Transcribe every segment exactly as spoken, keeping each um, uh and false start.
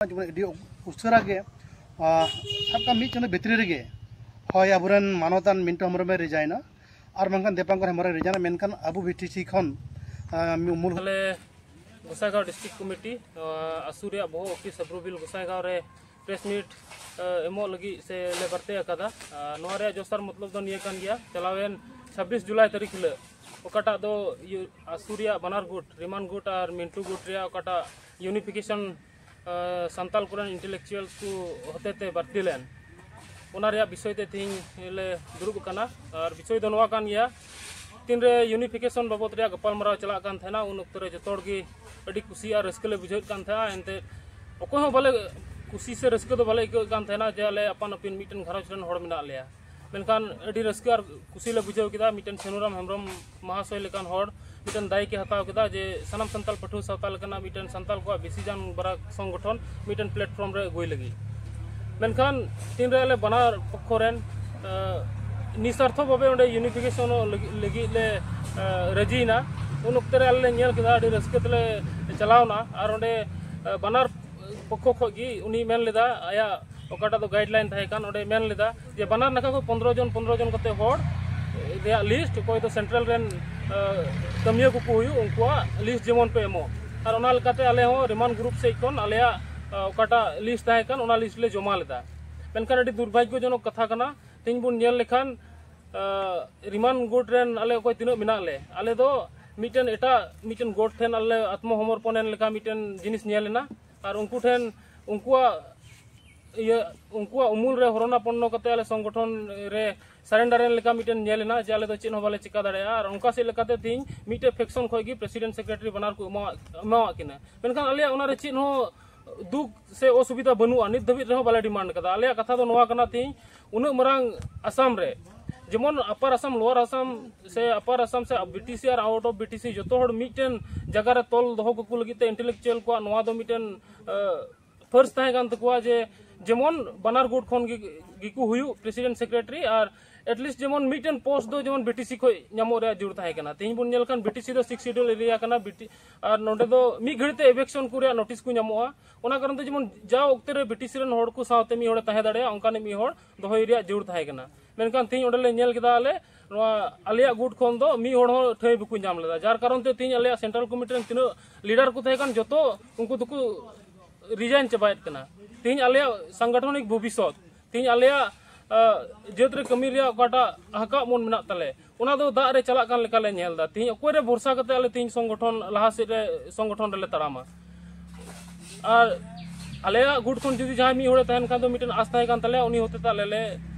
ᱡᱮᱢᱚᱱ ᱟᱹᱰᱤ ᱩᱥᱟᱹᱨᱟ ᱜᱮ, ᱟᱸ, ᱥᱟᱵ ᱠᱟᱜ ᱢᱤᱫ ᱪᱟᱸᱫᱳ ᱵᱷᱤᱛᱨᱤ ᱨᱮᱜᱮ ᱦᱳᱭ ᱟᱵᱚᱨᱮᱱ ᱢᱟᱱᱚᱛᱟᱱ ᱢᱤᱱᱴᱩ ᱦᱮᱢᱵᱨᱚᱢᱮ ᱨᱤᱡᱟᱭᱤᱱᱟ, ᱟᱨ ᱵᱟᱝᱠᱷᱟᱱ ᱫᱮᱵᱟᱝᱠᱚᱨ ᱦᱮᱢᱵᱨᱚᱢᱮ ᱨᱤᱡᱟᱭᱤᱱᱟ, ᱢᱮᱱᱠᱷᱟᱱ ᱟᱵᱚ ᱵᱷᱤᱴᱤᱥᱤ ᱠᱷᱚᱱ, ᱟᱸ, ᱢᱩᱞ ᱟᱞᱮ ᱜᱚᱸᱥᱟᱭᱜᱟᱸᱣ ᱰᱤᱥᱴᱨᱤᱠᱴ ᱠᱚᱢᱤᱴᱤ, ᱟᱸ, ᱟᱥᱩ ᱨᱮᱭᱟᱜ ᱵᱚᱦᱚᱜ ᱚᱯᱷᱤᱥ ᱥᱟᱵ ᱨᱩᱵᱤᱞ ᱜᱚᱸᱥᱟᱭᱜᱟᱸᱣ ᱨᱮ ᱯᱨᱮᱥ ᱢᱤᱴ, ᱟᱸ, ᱮᱢᱚᱜ ᱞᱟᱹᱜᱤᱫ ᱥᱮ ᱞᱮ ᱵᱟᱨᱛᱮ ᱟᱠᱟᱫᱟ᱾ ᱟᱸ, ᱱᱚᱣᱟ ᱨᱮᱭᱟᱜ ᱡᱚᱥᱟᱨ ᱢᱚᱛᱞᱚᱵ ᱫᱚ ᱱᱤᱭᱟᱹ ᱠᱟᱱ ᱜᱮᱭᱟ, ᱪᱟᱞᱟᱣᱮᱱ ᱪᱷᱟᱵᱵᱤᱥ ᱡᱩᱞᱟᱭ ᱛᱟᱹᱨᱤᱠᱷ ᱦᱤᱞᱳᱜ ᱚᱠᱟᱴᱟᱜ ᱫᱚ ᱤᱭᱟᱹ ᱟᱥᱩ ᱨᱮᱭᱟᱜ ᱵᱟᱱᱟᱨ ᱜᱩᱴ, ᱨᱤᱢᱟᱱ ᱜᱩᱴ ᱟᱨ ᱢᱤᱱᱴᱩ ᱜᱩᱴ ᱨᱮᱭᱟᱜ ᱚᱠᱟᱴᱟᱜ ᱤᱭᱩᱱᱤᱯᱷᱤᱠᱮᱥᱚᱱ, ᱟᱸ, ᱥᱟᱱᱛᱟᱞ ᱠᱚᱨᱮᱱ ᱤᱱᱴᱮᱞᱮᱠᱪᱩᱣᱟᱞᱥ ᱠᱚ ᱦᱚᱛᱮᱛᱮ ᱵᱟᱹᱲᱛᱤ ᱞᱮᱱ, ᱚᱱᱟ ᱨᱮᱭᱟᱜ ᱵᱤᱥᱚᱭ ᱛᱮ ᱛᱮᱦᱮᱧ ᱞᱮ ᱫᱩᱲᱩᱵ ᱟᱠᱟᱱᱟ᱾ ᱟᱨ ᱵᱤᱥᱚᱭ ᱫᱚ ᱱᱚᱣᱟ ᱠᱟᱱ ᱜᱮᱭᱟ, ᱛᱤᱱᱨᱮ ᱤᱭᱩᱱᱤᱯᱷᱤᱠᱮᱥᱚᱱ ᱵᱟᱵᱚᱫ ᱨᱮᱭᱟᱜ ᱜᱟᱯᱟᱞᱢᱟᱨᱟᱣ ᱪᱟᱞᱟᱜ ᱠᱟᱱ ᱛᱟᱦᱮᱱᱟ, ᱩᱱ ᱚᱠᱛᱚ ᱨᱮ ᱡᱚᱛᱚ ᱦᱚᱲ ᱜᱮ ᱟᱹᱰᱤ ᱠᱩᱥᱤ ᱟᱨ ᱨᱟᱹᱥᱠᱟᱹ ᱞᱮ ᱵᱩᱡᱷᱟᱹᱣᱮᱫ ᱠᱟᱱ ᱛᱟᱦᱮᱱᱟ᱾ ᱮᱱᱛᱮᱫ ᱚᱠᱚᱭ ᱦᱚᱸ ᱵᱟᱞᱮ ᱠᱩᱥᱤ ᱥᱮ ᱨᱟᱹᱥᱠᱟᱹ ᱫᱚ ᱵᱟᱞᱮ ᱟᱹᱭᱠᱟᱹᱣᱮᱫ ᱠᱟᱱ ᱛᱟᱦᱮᱱᱟ ᱡᱮ ᱟᱞᱮ ᱟᱯᱟᱱ ᱟᱹᱯᱤᱱ ᱢᱤᱫᱴᱮᱱ ᱜᱷᱟᱨᱚᱸᱡᱽ ᱨᱮᱱ ᱦᱚᱲ ᱢᱮᱱᱟᱜ ᱞᱮᱭᱟ᱾ ᱢᱮᱱᱠᱷᱟᱱ ᱟᱹᱰᱤ ᱨᱟᱹᱥᱠᱟᱹ ᱟᱨ ᱠᱩᱥᱤ ᱞᱮ ᱵᱩᱡᱷᱟᱹᱣ ᱠᱮᱫᱟ, ᱢᱤᱫᱴᱮᱱ ᱪᱷᱟᱹᱱᱩᱨᱟᱢ ᱦᱮᱢᱵᱨᱚᱢ ᱢᱟᱦᱟᱥᱚᱭ ᱞᱮᱠᱟᱱ ᱦᱚᱲ ᱢᱤᱫᱴᱮᱱ ᱫᱟᱭᱤᱛᱛᱚᱭ ᱦᱟᱛᱟᱣ ᱠᱮᱫᱟ ᱡᱮ ᱥᱟᱱᱟᱢ ᱥᱟᱱᱛᱟᱲ ᱯᱟᱹᱴᱷᱩᱣᱟᱹ ᱥᱟᱶᱛᱟ ᱞᱮᱠᱟᱱᱟᱜ ᱢᱤᱫᱴᱮᱱ ᱥᱟᱱᱛᱟᱲ ᱠᱚᱣᱟᱜ ᱵᱤᱥᱤ ᱡᱟᱝ ᱵᱟᱨᱟ ᱥᱚᱝᱜᱚᱴᱷᱚᱱ ᱢᱤᱫᱴᱮᱱ ᱯᱞᱟᱴᱯᱷᱚᱨᱢ ᱨᱮ ᱟᱹᱜᱩᱭ ᱞᱟᱹᱜᱤᱫ᱾ ᱢᱮᱱᱠᱷᱟᱱ ᱛᱤᱱᱨᱮ ᱟᱞᱮ ᱵᱟᱱᱟᱨ ᱯᱚᱠᱠᱷᱚ ᱨᱮᱱ, ᱟᱸ, ᱱᱤᱥᱟᱨᱛᱷᱚ ᱵᱷᱟᱵᱮ ᱚᱸᱰᱮ ᱤᱭᱩᱱᱤᱯᱷᱤᱠᱮᱥᱚᱱᱚᱜ ᱞᱟᱹᱜᱤᱫ, ᱞᱟᱹᱜᱤᱫ ᱞᱮ, ᱟᱸ, ᱨᱟᱹᱡᱤᱭᱮᱱᱟ, ᱩᱱ ᱚᱠᱛᱮ ᱨᱮ ᱟᱞᱮ ᱞᱮ ᱧᱮᱞ ᱠᱮᱫᱟ, ᱟᱹᱰᱤ ᱨᱟᱹᱥᱠᱟᱹ ᱛᱮᱞᱮ ᱪᱟᱞᱟᱣᱱᱟ᱾ ᱟᱨ ᱚᱸᱰᱮ, ᱟᱸ, ᱵᱟᱱᱟᱨ ᱯᱚᱠᱠᱷᱚ ᱠᱷᱚᱱ ᱜᱮ ᱩᱱᱤ ᱢᱮᱱ ᱞᱮᱫᱟ, ᱟᱭᱟᱜ ᱚᱠᱟᱴᱟᱜ ᱫᱚ ᱜᱟᱭᱤᱰᱞᱟᱭᱤᱱ ᱛᱟᱦᱮᱸ ᱠᱟᱱ, ᱚᱸᱰᱮ ᱢᱮᱱ ᱞᱮᱫᱟ ᱡᱮ ᱵᱟᱱᱟᱨ ᱱᱟᱠᱷᱟ ᱠᱷᱚᱱ ᱯᱚᱱᱨᱚ ᱡᱚᱱ, ᱯᱚᱱᱨᱚ ᱡᱚᱱ ᱠᱟᱛᱮ ᱦᱚᱲ ᱨᱮᱭᱟᱜ ᱞᱤᱥᱴ, ᱚᱠᱚᱭ ᱫᱚ ᱥᱮᱱᱴᱨᱟᱞ ᱨᱮᱱ, ᱟᱸ, ᱠᱟᱹᱢᱤᱭᱟᱹ ᱠᱚᱠᱚ ᱦᱩᱭᱩᱜ, ᱩᱱᱠᱩᱣᱟᱜ ᱞᱤᱥᱴ ᱡᱮᱢᱚᱱ ᱯᱮ ᱮᱢᱚᱜ᱾ ᱟᱨ ᱚᱱᱟ ᱞᱮᱠᱟᱛᱮ ᱟᱞᱮ ᱦᱚᱸ ᱨᱤᱢᱟᱱ ᱜᱨᱩᱯ ᱥᱮᱫ ᱠᱷᱚᱱ ᱟᱞᱮᱭᱟᱜ, ᱟᱸ, ᱚᱠᱟᱴᱟᱜ ᱞᱤᱥᱴ ᱛᱟᱦᱮᱸ ᱠᱟᱱ, ᱚᱱᱟ ᱞᱤᱥᱴ ᱞᱮ ᱡᱚᱢᱟ ᱞᱮᱫᱟ᱾ ᱢᱮᱱᱠᱷᱟᱱ ᱟᱹᱰᱤ ᱫᱩᱨᱵᱷᱟᱜᱽᱭᱚᱡᱚᱱᱚᱠ ᱠᱟᱛᱷᱟ ᱠᱟᱱᱟ, ᱛᱮᱦᱮᱧ ᱵᱚᱱ ᱧᱮᱞ ᱞᱮᱠᱷᱟᱱ, ᱟᱸ, ᱨᱤᱢᱟᱱ ᱜᱩᱴ ᱨᱮᱱ ᱟᱞᱮ ᱚᱠᱚᱭ ᱛᱤᱱᱟᱹᱜ ᱢᱮᱱᱟᱜ ᱞᱮ, ᱟᱞᱮ ᱫᱚ ᱢᱤᱫᱴᱮᱱ ᱮᱴᱟᱜ ᱢᱤᱫᱴᱮᱱ ᱜᱩᱴ ᱴᱷᱮᱱ ᱟᱞᱮ ᱟᱛᱢᱚ ᱥᱚᱢᱚᱨᱯᱚᱱ ᱮᱱ ᱞᱮᱠᱟ ᱢᱤᱫᱴᱮᱱ ᱡᱤᱱᱤᱥ ᱧᱮᱞ ᱮᱱᱟ᱾ ᱟᱨ ᱩᱱᱠᱩ ᱴᱷᱮᱱ ᱩᱱᱠᱩᱣᱟᱜ ᱤᱭᱟᱹ, ᱩᱱᱠᱩᱣᱟᱜ ᱩᱢᱩᱞ ᱨᱮ ᱦᱚᱨᱚᱱᱟᱯᱚᱱᱱᱚ ᱠᱟᱛᱮ ᱟᱞᱮ ᱥᱚᱝᱜᱚᱴᱷᱚᱱ ᱨᱮ ᱥᱟᱨᱮᱱᱰᱟᱨ ᱮᱱ ᱞᱮᱠᱟ ᱢᱤᱫᱴᱮᱱ ᱧᱮᱞ ᱮᱱᱟ ᱡᱮ ᱟᱞᱮ ᱫᱚ ᱪᱮᱫ ᱦᱚᱸ ᱵᱟᱞᱮ ᱪᱤᱠᱟ ᱫᱟᱲᱮᱭᱟᱜᱼᱟ᱾ ᱟᱨ ᱚᱱᱠᱟ ᱥᱮᱫ ᱞᱮᱠᱟᱛᱮ ᱛᱮᱦᱮᱧ ᱢᱤᱫᱴᱮᱱ ᱯᱷᱮᱠᱥᱚᱱ ᱠᱷᱚᱱ ᱜᱮ ᱯᱨᱮᱥᱤᱰᱮᱱᱴ ᱥᱮᱠᱨᱮᱴᱟᱨᱤ ᱵᱟᱱᱟᱨ ᱠᱚ ᱮᱢᱟᱣᱟᱜ, ᱮᱢᱟᱣᱟᱜ ᱠᱤᱱᱟ᱾ ᱢᱮᱱᱠᱷᱟᱱ ᱟᱞᱮᱭᱟᱜ ᱚᱱᱟᱨᱮ ᱪᱮᱫ ᱦᱚᱸ ᱫᱩᱠ ᱥᱮ ᱚᱥᱩᱵᱤᱫᱷᱟ ᱵᱟᱹᱱᱩᱜᱼᱟ, ᱱᱤᱛ ᱫᱷᱟᱹᱵᱤᱡ ᱨᱮᱦᱚᱸ ᱵᱟᱞᱮ ᱰᱤᱢᱟᱱᱰ ᱠᱟᱫᱟ᱾ ᱟᱞᱮᱭᱟᱜ ᱠᱟᱛᱷᱟ ᱫᱚ ᱱᱚᱣᱟ ᱠᱟᱱᱟ, ᱛᱮᱦᱮᱧ ᱩᱱᱟᱹᱜ ᱢᱟᱨᱟᱝ ᱟᱥᱟᱢ ᱨᱮ, ᱡᱮᱢᱚᱱ ᱟᱯᱟᱨ ᱟᱥᱟᱢ, ᱞᱳᱣᱟᱨ ᱟᱥᱟᱢ ᱥᱮ ᱟᱯᱟᱨ ᱟᱥᱟᱢ ᱥᱮ BTC R out of BTC ᱡᱚᱛᱚ ᱦᱚᱲ ᱢᱤᱫᱴᱮᱱ ᱡᱟᱭᱜᱟ ᱨᱮ ᱛᱚᱞ ᱫᱚᱦᱚ ᱠᱟᱠᱚ ᱞᱟᱹᱜᱤᱫ ᱛᱮ ᱤᱱᱴᱮᱞᱮᱠᱪᱩᱣᱟᱞ ᱠᱚᱣᱟᱜ ᱱᱚᱣᱟ ᱫᱚ ᱢᱤᱫᱴᱮᱱ, ᱟᱸ, ᱯᱷᱟᱹᱨᱥ ᱛᱟᱦᱮᱸ ᱠᱟᱱ ᱛᱟᱠᱚᱣᱟ ᱡᱮ ᱡᱮᱢᱚᱱ ᱵᱟᱱᱟᱨ ᱜᱩᱴ ᱠᱷᱚᱱ ᱜᱮ, ᱜᱮᱠᱚ ᱦᱩᱭᱩᱜ president secretary. R at least ᱡᱮᱢᱚᱱ ᱢᱤᱫᱴᱮᱱ ᱯᱳᱥᱴ ᱫᱚ ᱡᱮᱢᱚᱱ ᱵᱤᱴᱤᱥᱤ ᱠᱷᱚᱱ ᱧᱟᱢᱚᱜ ᱨᱮᱭᱟᱜ ᱡᱳᱨ ᱛᱟᱦᱮᱸ ᱠᱟᱱᱟ᱾ ᱛᱮᱦᱮᱧ ᱵᱚᱱ ᱧᱮᱞ ᱠᱷᱟᱱ ᱵᱤᱴᱤᱥᱤ ᱫᱚ ᱥᱤᱠᱥ ᱥᱤᱰᱩᱞ ᱮᱨᱤᱭᱟ ᱠᱟᱱᱟ, ᱵᱤᱴᱤ ᱟᱨ ᱱᱚᱸᱰᱮ ᱫᱚ ᱢᱤᱫ ᱜᱷᱟᱹᱲᱤᱡ ᱛᱮ ᱮᱵᱷᱤᱠᱥᱚᱱ ᱠᱚ ᱨᱮᱭᱟᱜ ᱱᱳᱴᱤᱥ ᱠᱚ ᱧᱟᱢᱚᱜᱼᱟ᱾ ᱚᱱᱟ ᱠᱟᱨᱚᱱ ᱛᱮ ᱡᱮᱢᱚᱱ ᱡᱟ ᱚᱠᱛᱮ ᱨᱮ ᱵᱤᱴᱤᱥᱤ ᱨᱮᱱ ᱦᱚᱲ ᱠᱚ ᱥᱟᱶᱛᱮ ᱢᱤᱫ ᱦᱚᱲᱮ ᱛᱟᱦᱮᱸ ᱫᱟᱲᱮᱭᱟᱜᱼᱟ, ᱚᱱᱠᱟᱱ ᱢᱤᱫ ᱦᱚᱲ ᱫᱚᱦᱚᱭ ᱨᱮᱭᱟᱜ ᱡᱳᱨ ᱛᱟᱦᱮᱸ ᱠᱟᱱᱟ᱾ ᱢᱮᱱᱠᱷᱟᱱ ᱛᱮᱦᱮᱧ ᱚᱸᱰᱮ ᱞᱮ ᱧᱮᱞ ᱠᱮᱫᱟ ᱟᱞᱮ, ᱱᱚᱣᱟ ᱟᱞᱮᱭᱟᱜ ᱜᱩᱴ ᱠᱷᱚᱱ ᱫᱚ ᱢᱤᱫ ᱦᱚᱲ ᱦᱚᱸ ᱴᱷᱟᱹᱭ ᱵᱟᱠᱚ ᱧᱟᱢ ᱞᱮᱫᱟ, ᱡᱟᱨ ᱠᱟᱨᱚᱱ ᱛᱮ ᱛᱮᱦᱮᱧ ᱟᱞᱮᱭᱟᱜ ᱥᱮᱱᱴᱨᱟᱞ ᱠᱚᱢᱤᱴᱤ ᱨᱮᱱ ᱛᱤᱱᱟᱹᱜ ᱞᱤᱰᱟᱨ ᱠᱚ ᱛᱟᱦᱮᱸ ᱠᱟᱱ, ᱡᱚᱛᱚ ᱩᱱᱠᱩ ᱫᱚᱠᱚ ᱨᱤᱡᱟᱭᱤᱱ ᱪᱟᱵᱟᱭᱮᱫ ᱠᱟᱱᱟ᱾ ᱛᱮᱦᱮᱧ ᱟᱞᱮᱭᱟᱜ ᱥᱟᱝᱜᱚᱴᱷᱚᱱᱤᱠ ᱵᱷᱚᱵᱤᱥᱥᱚᱛ, ᱛᱮᱦᱮᱧ ᱟᱞᱮᱭᱟᱜ ᱡᱟᱹᱛ ᱨᱮ ᱠᱟᱹᱢᱤ ᱨᱮᱭᱟᱜ ᱚᱠᱟᱴᱟᱜ ᱦᱟᱠᱟᱣ ᱢᱚᱱ ᱢᱮᱱᱟᱜ ᱛᱟᱞᱮ, ᱚᱱᱟ ᱫᱚ ᱫᱟᱜ ᱨᱮ ᱪᱟᱞᱟᱜ ᱠᱟᱱ ᱞᱮᱠᱟ ᱞᱮ ᱧᱮᱞ ᱮᱫᱟ᱾ ᱛᱮᱦᱮᱧ ᱚᱠᱚᱭ ᱨᱮ ᱵᱷᱚᱨᱥᱟ ᱠᱟᱛᱮ ᱟᱞᱮ ᱛᱮᱦᱮᱧ ᱥᱚᱝᱜᱚᱴᱷᱚᱱ ᱞᱟᱦᱟ ᱥᱮᱫ ᱨᱮ, ᱥᱚᱝᱜᱚᱴᱷᱚᱱ ᱨᱮᱞᱮ ᱛᱟᱲᱟᱢᱟ? ᱟᱨ ᱟᱞᱮᱭᱟᱜ ᱜᱩᱴ ᱠᱷᱚᱱ ᱡᱩᱫᱤ ᱡᱟᱦᱟᱸᱭ ᱢᱤᱫ ᱦᱚᱲᱮ ᱛᱟᱦᱮᱱ ᱠᱷᱟᱱ ᱫᱚ ᱢᱤᱫᱴᱮᱱ ᱟᱥ ᱛᱟᱦᱮᱸ ᱠᱟᱱ ᱛᱟᱞᱮᱭᱟ, ᱩᱱᱤ ᱦᱚᱛᱮᱛᱮ ᱟᱞᱮ ᱞᱮ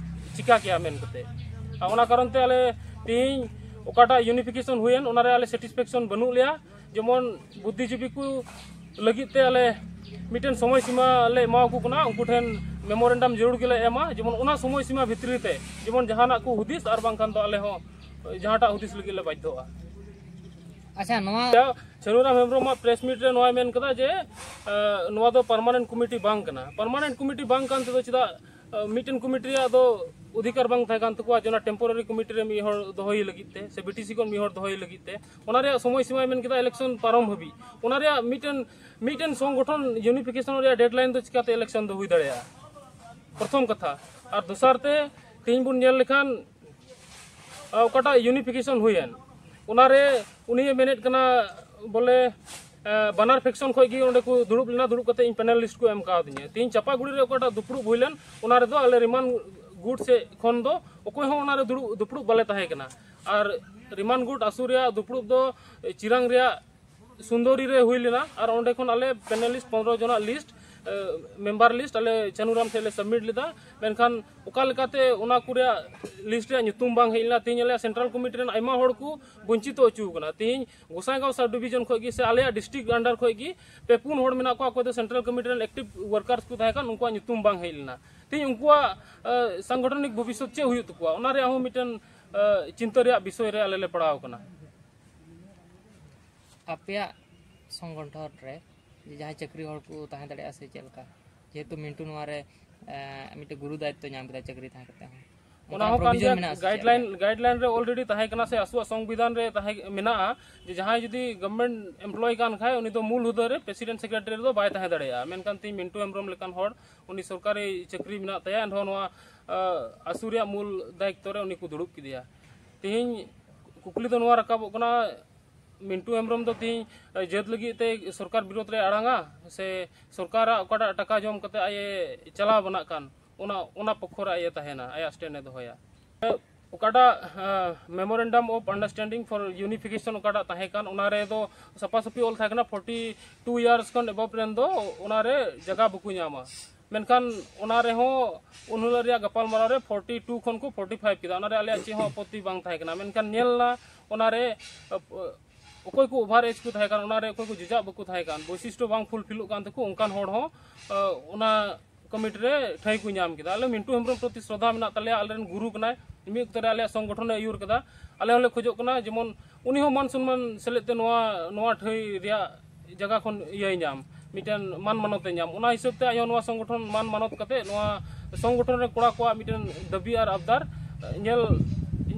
ᱪᱤᱠᱟ ᱠᱮᱭᱟ ᱢᱮᱱ ᱠᱟᱛᱮ᱾ ᱟᱨ ᱚᱱᱟ ᱠᱟᱨᱚᱱ ᱛᱮ ᱟᱞᱮ ᱛᱮᱦᱮᱧ ᱚᱠᱟᱴᱟᱜ ᱤᱭᱩᱱᱤᱯᱷᱤᱠᱮᱥᱚᱱ ᱦᱩᱭᱮᱱ, ᱚᱱᱟᱨᱮ ᱟᱞᱮ ᱥᱮᱴᱤᱥᱯᱷᱮᱠᱥᱚᱱ ᱵᱟᱹᱱᱩᱜ ᱞᱮᱭᱟ᱾ ᱡᱮᱢᱚᱱ ᱵᱩᱫᱽᱫᱷᱤᱡᱤᱵᱤ ᱠᱚ ᱞᱟᱹᱜᱤᱫ ᱛᱮ ᱟᱞᱮ ᱢᱤᱫᱴᱮᱱ ᱥᱚᱢᱚᱭ ᱥᱤᱢᱟ ᱞᱮ ᱮᱢᱟ ᱠᱚ ᱠᱟᱱᱟ, ᱩᱱᱠᱩ ᱴᱷᱮᱱ ᱢᱮᱢᱳᱨᱮᱱᱰᱟᱢ ᱡᱟᱹᱨᱩᱲ ᱜᱮᱞᱮ ᱮᱢᱟ, ᱡᱮᱢᱚᱱ ᱚᱱᱟ ᱥᱚᱢᱚᱭ ᱥᱤᱢᱟ ᱵᱷᱤᱛᱨᱤ ᱛᱮ ᱡᱮᱢᱚᱱ ᱡᱟᱦᱟᱱᱟᱜ ᱠᱚ ᱦᱩᱫᱤᱥ, ᱟᱨ ᱵᱟᱝᱠᱷᱟᱱ ᱫᱚ ᱟᱞᱮ ᱦᱚᱸ ᱡᱟᱦᱟᱸᱴᱟᱜ ᱦᱩᱫᱤᱥ ᱞᱟᱹᱜᱤᱫ ᱞᱮ ᱵᱟᱫᱽᱫᱷᱚᱜᱼᱟ᱾ ᱟᱪᱪᱷᱟ, ᱱᱚᱣᱟ ᱪᱷᱟᱹᱱᱩᱨᱟᱢ ᱦᱮᱢᱵᱨᱚᱢᱟᱜ ᱯᱨᱮᱥ ᱢᱤᱴ ᱨᱮ ᱱᱚᱣᱟᱭ ᱢᱮᱱ ᱠᱟᱫᱟ ᱡᱮ ᱱᱚᱣᱟ ᱫᱚ ᱯᱟᱨᱢᱟᱱᱮᱱᱴ ᱠᱚᱢᱤᱴᱤ ᱵᱟᱝ ᱠᱟᱱᱟ᱾ ᱯᱟᱨᱢᱟᱱᱮᱱᱴ ᱠᱚᱢᱤᱴᱤ ᱵᱟᱝ ᱠᱟᱱ ᱛᱮᱫᱚ ᱪᱮᱫᱟᱜ ᱢᱤᱫᱴᱮᱱ ᱠᱚᱢᱤᱴᱤ ᱨᱮᱭᱟᱜ ᱫᱚ ᱚᱫᱷᱤᱠᱟᱨ ᱵᱟᱝ ᱛᱟᱦᱮᱸ ᱠᱟᱱ ᱛᱟᱠᱚᱣᱟ ᱡᱮ ᱚᱱᱟ ᱴᱮᱢᱯᱳᱨᱟᱨᱤ ᱠᱚᱢᱤᱴᱤ ᱨᱮ ᱢᱤᱫ ᱦᱚᱲ ᱫᱚᱦᱚᱭᱮ ᱞᱟᱹᱜᱤᱫ ᱛᱮ ᱥᱮ ᱵᱤᱴᱤᱥᱤ ᱠᱷᱚᱱ ᱢᱤᱫ ᱦᱚᱲ ᱫᱚᱦᱚᱭᱮ ᱞᱟᱹᱜᱤᱫ ᱛᱮ? ᱚᱱᱟ ᱨᱮᱭᱟᱜ ᱥᱚᱢᱚᱭ ᱥᱤᱢᱟᱭ ᱢᱮᱱ ᱠᱮᱫᱟ ᱤᱞᱮᱠᱥᱚᱱ ᱯᱟᱨᱚᱢ ᱦᱟᱹᱵᱤᱡ᱾ ᱚᱱᱟ ᱨᱮᱭᱟᱜ ᱢᱤᱫᱴᱮᱱ ᱢᱤᱫᱴᱮᱱ ᱥᱚᱝᱜᱚᱴᱷᱚᱱ ᱤᱭᱩᱱᱤᱯᱷᱤᱠᱮᱥᱚᱱ ᱨᱮᱭᱟᱜ ᱰᱮᱰᱞᱟᱭᱤᱱ ᱫᱚ ᱪᱤᱠᱟᱛᱮ ᱤᱞᱮᱠᱥᱚᱱ ᱫᱚ ᱦᱩᱭ ᱫᱟᱲᱮᱭᱟᱜᱼᱟ? ᱯᱨᱚᱛᱷᱚᱢ ᱠᱟᱛᱷᱟ᱾ ᱟᱨ ᱫᱚᱥᱟᱨ ᱛᱮ, ᱛᱮᱦᱮᱧ ᱵᱚᱱ ᱧᱮᱞ ᱞᱮᱠᱷᱟᱱ ᱚᱠᱟᱴᱟᱜ ᱤᱭᱩᱱᱤᱯᱷᱤᱠᱮᱥᱚᱱ ᱦᱩᱭᱮᱱ, ᱚᱱᱟᱨᱮ ᱩᱱᱤᱭᱮ ᱢᱮᱱᱮᱫ ᱠᱟᱱᱟ ᱵᱚᱞᱮ ᱵᱟᱱᱟᱨ ᱯᱷᱮᱠᱥᱚᱱ ᱠᱷᱚᱱ ᱜᱮ ᱚᱸᱰᱮ ᱠᱚ ᱫᱩᱲᱩᱵ ᱞᱮᱱᱟ, ᱫᱩᱲᱩᱵ ᱠᱟᱛᱮ ᱤᱧ ᱯᱮᱱᱮᱞ ᱞᱤᱥᱴ ᱠᱚ ᱮᱢ ᱠᱟᱣᱫᱤᱧᱟ᱾ ᱛᱮᱦᱮᱧ ᱪᱟᱯᱟᱜᱩᱲᱤ ᱨᱮ ᱚᱠᱟᱴᱟᱜ ᱫᱩᱯᱲᱩᱵ ᱦᱩᱭ ᱞᱮᱱ, ᱚᱱᱟ ᱨᱮᱫᱚ ᱟᱞᱮ ᱨᱤᱢᱟᱱ ᱜᱩᱴ ᱥᱮᱫ ᱠᱷᱚᱱ ᱫᱚ ᱚᱠᱚᱭ ᱦᱚᱸ ᱚᱱᱟᱨᱮ ᱫᱩᱲᱩᱵ ᱫᱩᱯᱲᱩᱵ ᱵᱟᱞᱮ ᱛᱟᱦᱮᱸ ᱠᱟᱱᱟ᱾ ᱟᱨ ᱨᱤᱢᱟᱱ ᱜᱩᱴ ᱟᱥᱩ ᱨᱮᱭᱟᱜ ᱫᱩᱯᱲᱩᱵ ᱫᱚ ᱪᱤᱨᱟᱝ ᱨᱮᱭᱟᱜ ᱥᱩᱱᱫᱚᱨᱤ ᱨᱮ ᱦᱩᱭ ᱞᱮᱱᱟ᱾ ᱟᱨ ᱚᱸᱰᱮ ᱠᱷᱚᱱ ᱟᱞᱮ ᱯᱮᱱᱮᱞᱤᱥᱴ ᱯᱚᱱᱨᱚ ᱡᱚᱱᱟᱜ ᱞᱤᱥᱴ, ᱢᱮᱢᱵᱟᱨ ᱞᱤᱥᱴ ᱟᱞᱮ ᱪᱟᱱᱩᱨᱟᱢ ᱴᱷᱮᱱ ᱞᱮ ᱥᱟᱵᱢᱤᱴ ᱞᱮᱫᱟ᱾ ᱢᱮᱱᱠᱷᱟᱱ ᱚᱠᱟ ᱞᱮᱠᱟᱛᱮ ᱚᱱᱟ ᱠᱚ ᱨᱮᱭᱟᱜ ᱞᱤᱥᱴ ᱨᱮᱭᱟᱜ ᱧᱩᱛᱩᱢ ᱵᱟᱝ ᱦᱮᱡ ᱞᱮᱱᱟ? ᱛᱮᱦᱮᱧ ᱟᱞᱮᱭᱟᱜ ᱥᱮᱱᱴᱨᱟᱞ ᱠᱚᱢᱤᱴᱤ ᱨᱮᱱ ᱟᱭᱢᱟ ᱦᱚᱲ ᱠᱚ ᱵᱚᱧᱪᱤᱛᱚ ᱦᱚᱪᱚ ᱟᱠᱟᱱᱟ᱾ ᱛᱮᱦᱮᱧ ᱜᱚᱸᱥᱟᱭᱜᱟᱸᱣ ᱥᱟᱵ ᱰᱤᱵᱤᱡᱚᱱ ᱠᱷᱚᱱ ᱜᱮ ᱥᱮ ᱟᱞᱮᱭᱟᱜ ᱰᱤᱥᱴᱨᱤᱠᱴ ᱟᱱᱰᱟᱨ ᱠᱷᱚᱱ ᱜᱮ ᱯᱮ ᱯᱩᱱ ᱦᱚᱲ ᱢᱮᱱᱟᱜ ᱠᱚᱣᱟ, ᱚᱠᱚᱭ ᱫᱚ ᱥᱮᱱᱴᱨᱟᱞ ᱠᱚᱢᱤᱴᱤ ᱨᱮᱱ ᱮᱠᱴᱤᱵᱷ ᱣᱟᱨᱠᱟᱨᱥ ᱠᱚ ᱛᱟᱦᱮᱸ ᱠᱟᱱ, ᱩᱱᱠᱩᱣᱟᱜ ᱧᱩᱛᱩᱢ ᱵᱟᱝ ᱦᱮᱡ ᱞᱮᱱᱟ᱾ ᱛᱮᱦᱮᱧ ᱩᱱᱠᱩᱣᱟᱜ ᱥᱟᱝᱜᱚᱴᱷᱚᱱᱤᱠ ᱵᱷᱚᱵᱤᱥᱥᱚᱛ ᱪᱮᱫ ᱦᱩᱭᱩᱜ ᱛᱟᱠᱚᱣᱟ, ᱚᱱᱟ ᱨᱮᱭᱟᱜ ᱦᱚᱸ ᱢᱤᱫᱴᱮᱱ ᱪᱤᱱᱛᱟᱹ ᱨᱮᱭᱟᱜ ᱵᱤᱥᱚᱭ ᱨᱮ ᱟᱞᱮ ᱞᱮ ᱯᱟᱲᱟᱣ ᱟᱠᱟᱱᱟ᱾ ᱟᱯᱮᱭᱟᱜ ᱥᱚᱝᱜᱚᱴᱷᱚᱱ ᱨᱮ ᱡᱟᱦᱟᱸᱭ ᱪᱟᱹᱠᱨᱤ ᱦᱚᱲ ᱠᱚ ᱛᱟᱦᱮᱸ ᱫᱟᱲᱮᱭᱟᱜᱼᱟ ᱥᱮ ᱪᱮᱫ ᱞᱮᱠᱟ? ᱡᱮᱦᱮᱛᱩ ᱢᱤᱱᱴᱩ ᱱᱚᱣᱟ ᱨᱮ ᱢᱤᱫᱴᱮᱱ ᱜᱩᱨᱩ ᱫᱟᱭᱤᱛᱛᱚ ᱧᱟᱢ ᱠᱮᱫᱟ ᱪᱟᱹᱠᱨᱤ ᱛᱟᱦᱮᱸ ᱠᱟᱛᱮ ᱦᱚᱸ᱾ ᱚᱱᱟ ᱦᱚᱸ ᱠᱟᱱ ᱜᱮᱭᱟ, ᱜᱟᱭᱤᱰ ᱞᱟᱭᱤᱱ, ᱜᱟᱭᱤᱰ ᱞᱟᱭᱤᱱ ᱨᱮ ᱚᱞᱨᱮᱰᱤ ᱛᱟᱦᱮᱸ ᱠᱟᱱᱟ ᱥᱮ ᱟᱥᱩᱣᱟᱜ ᱥᱚᱝᱵᱤᱫᱷᱟᱱ ᱨᱮ ᱛᱟᱦᱮᱸ ᱢᱮᱱᱟᱜᱼᱟ ᱡᱮ ᱡᱟᱦᱟᱸᱭ ᱡᱩᱫᱤ ᱜᱚᱵᱷᱚᱨᱱᱢᱮᱱᱴ ᱮᱢᱯᱞᱚᱭ ᱠᱟᱱ ᱠᱷᱟᱡ ᱩᱱᱤ ᱫᱚ ᱢᱩᱞ ᱦᱩᱫᱟᱹ ᱨᱮ ᱯᱨᱮᱥᱤᱰᱮᱱᱴ ᱥᱮᱠᱨᱮᱴᱟᱨᱤ ᱨᱮᱫᱚ ᱵᱟᱭ ᱛᱟᱦᱮᱸ ᱫᱟᱲᱮᱭᱟᱜᱼᱟ᱾ ᱢᱮᱱᱠᱷᱟᱱ ᱛᱮᱦᱮᱧ ᱢᱤᱱᱴᱩ ᱦᱮᱢᱵᱨᱚᱢ ᱞᱮᱠᱟᱱ ᱦᱚᱲ, ᱩᱱᱤ ᱥᱚᱨᱠᱟᱨᱤ ᱪᱟᱹᱠᱨᱤ ᱢᱮᱱᱟᱜ ᱛᱟᱭᱟ, ᱮᱱᱨᱮᱦᱚᱸ ᱱᱚᱣᱟ ᱟᱥᱩ ᱨᱮᱭᱟᱜ ᱢᱩᱞ ᱫᱟᱭᱤᱛᱛᱚ ᱨᱮ ᱩᱱᱤ ᱠᱚ ᱫᱩᱲᱩᱵ ᱠᱮᱫᱮᱭᱟ᱾ ᱛᱮᱦᱮᱧ ᱠᱩᱠᱞᱤ ᱫᱚ ᱱᱚᱣᱟ ᱨᱟᱠᱟᱵᱚᱜ ᱠᱟᱱᱟ, ᱢᱤᱱᱴᱩ ᱦᱮᱢᱵᱨᱚᱢ ᱫᱚ ᱛᱮᱦᱮᱧ ᱡᱟᱹᱛ ᱞᱟᱹᱜᱤᱫ ᱛᱮ ᱥᱚᱨᱠᱟᱨ ᱵᱤᱨᱳᱫᱷ ᱨᱮ ᱟᱲᱟᱝᱟ ᱥᱮ ᱥᱚᱨᱠᱟᱨᱟᱜ ᱚᱠᱟᱴᱟᱜ ᱴᱟᱠᱟ ᱡᱚᱢ ᱠᱟᱛᱮ ᱟᱡ ᱮ ᱪᱟᱞᱟᱣ ᱵᱟᱱᱟᱜ ᱠᱟᱱ, ᱚᱱᱟ ᱚᱱᱟ ᱯᱚᱠᱠᱷᱚ ᱨᱮ ᱟᱡ ᱮ ᱛᱟᱦᱮᱱᱟ, ᱟᱭᱟᱜ ᱥᱴᱮᱱᱰ ᱮ ᱫᱚᱦᱚᱭᱟ᱾ ᱚᱠᱟᱴᱟᱜ ᱢᱮᱢᱳᱨᱮᱱᱰᱟᱢ ᱚᱯᱷ ᱟᱱᱰᱟᱨᱥᱴᱮᱱᱰᱤᱝ ᱯᱷᱚᱨ ᱤᱭᱩᱱᱤᱯᱷᱤᱠᱮᱥᱚᱱ ᱚᱠᱟᱴᱟᱜ ᱛᱟᱦᱮᱸ ᱠᱟᱱ, ᱚᱱᱟ ᱨᱮ ᱫᱚ ᱥᱟᱯᱷᱟ ᱥᱟᱹᱯᱷᱤ ᱚᱞ ᱛᱟᱦᱮᱸ ᱠᱟᱱᱟ, ᱯᱷᱳᱨᱴᱤ ᱴᱩ ᱤᱭᱟᱨᱥ ᱠᱷᱚᱱ ᱮᱵᱚᱵᱷ ᱨᱮᱱ ᱫᱚ ᱚᱱᱟ ᱨᱮ ᱡᱟᱭᱜᱟ ᱵᱟᱠᱚ ᱧᱟᱢᱟ᱾ ᱢᱮᱱᱠᱷᱟᱱ ᱚᱱᱟ ᱨᱮᱦᱚᱸ ᱩᱱ ᱦᱤᱞᱳᱜ ᱨᱮᱭᱟᱜ ᱜᱟᱯᱟᱞᱢᱟᱨᱟᱣ ᱨᱮ ᱯᱷᱳᱨᱴᱤ ᱴᱩ ᱠᱷᱚᱱ ᱠᱚ ᱯᱷᱳᱨᱴᱤ ᱯᱷᱟᱭᱤᱵᱷ ᱠᱮᱫᱟ᱾ ᱚᱱᱟ ᱨᱮ ᱟᱞᱮᱭᱟᱜ ᱪᱮᱫ ᱦᱚᱸ ᱟᱯᱚᱛᱛᱤ ᱵᱟᱝ ᱛᱟᱦᱮᱸ ᱠᱟᱱᱟ᱾ ᱢᱮᱱᱠᱷᱟᱱ ᱧᱮᱞ ᱮᱱᱟ ᱚᱱᱟ ᱨᱮ ᱚᱠᱚᱭ ᱠᱚ ᱳᱵᱷᱟᱨ ᱮᱡᱽ ᱠᱚ ᱛᱟᱦᱮᱸ ᱠᱟᱱ, ᱚᱱᱟ ᱨᱮ ᱚᱠᱚᱭ ᱠᱚ ᱡᱚᱡᱟᱜ ᱵᱟᱠᱚ ᱛᱟᱦᱮᱸ ᱠᱟᱱ, ᱵᱳᱭᱥᱤᱥᱴᱚ ᱵᱟᱝ ᱯᱷᱩᱞᱯᱷᱤᱞᱚᱜ ᱠᱟᱱ ᱛᱟᱠᱚ, ᱚᱱᱠᱟᱱ ᱦᱚᱲ ᱦᱚᱸ ᱚᱱᱟ ᱠᱚᱢᱤᱴᱤ ᱨᱮ ᱴᱷᱟᱹᱭ ᱠᱚ ᱧᱟᱢ ᱠᱮᱫᱟ᱾ ᱟᱞᱮ ᱢᱤᱱᱴᱩ ᱦᱮᱢᱵᱨᱚᱢ ᱯᱨᱚᱛᱤ ᱥᱨᱚᱫᱷᱟ ᱢᱮᱱᱟᱜ ᱛᱟᱞᱮᱭᱟ, ᱟᱞᱮᱨᱮᱱ ᱜᱩᱨᱩ ᱠᱟᱱᱟᱭ, ᱢᱤᱫ ᱚᱠᱛᱚ ᱨᱮ ᱟᱞᱮᱭᱟᱜ ᱥᱚᱝᱜᱚᱴᱷᱚᱱ ᱮ ᱟᱹᱭᱩᱨ ᱠᱮᱫᱟ᱾ ᱟᱞᱮ ᱦᱚᱸᱞᱮ ᱠᱷᱚᱡᱚᱜ ᱠᱟᱱᱟ ᱡᱮᱢᱚᱱ ᱩᱱᱤ ᱦᱚᱸ ᱢᱟᱱ ᱥᱚᱱᱢᱟᱱ ᱥᱮᱞᱮᱫ ᱛᱮ ᱱᱚᱣᱟ ᱱᱚᱣᱟ ᱴᱷᱟᱹᱭ ᱨᱮᱭᱟᱜ ᱡᱟᱭᱜᱟ ᱠᱷᱚᱱ ᱤᱭᱟᱹᱭ ᱧᱟᱢ, ᱢᱤᱫᱴᱮᱱ ᱢᱟᱱ ᱢᱟᱱᱚᱛ ᱮ ᱧᱟᱢ᱾ ᱚᱱᱟ ᱦᱤᱥᱟᱹᱵ ᱛᱮ ᱟᱡ ᱦᱚᱸ ᱱᱚᱣᱟ ᱥᱚᱝᱜᱚᱴᱷᱚᱱ ᱢᱟᱱ ᱢᱟᱱᱚᱛ ᱠᱟᱛᱮ ᱱᱚᱣᱟ ᱥᱚᱝᱜᱚᱴᱷᱚᱱ ᱨᱮ ᱠᱚᱲᱟ ᱠᱚᱣᱟᱜ ᱢᱤᱫᱴᱮᱱ ᱫᱟᱹᱵᱤ ᱟᱨ ᱟᱵᱫᱟᱨ ᱧᱮᱞ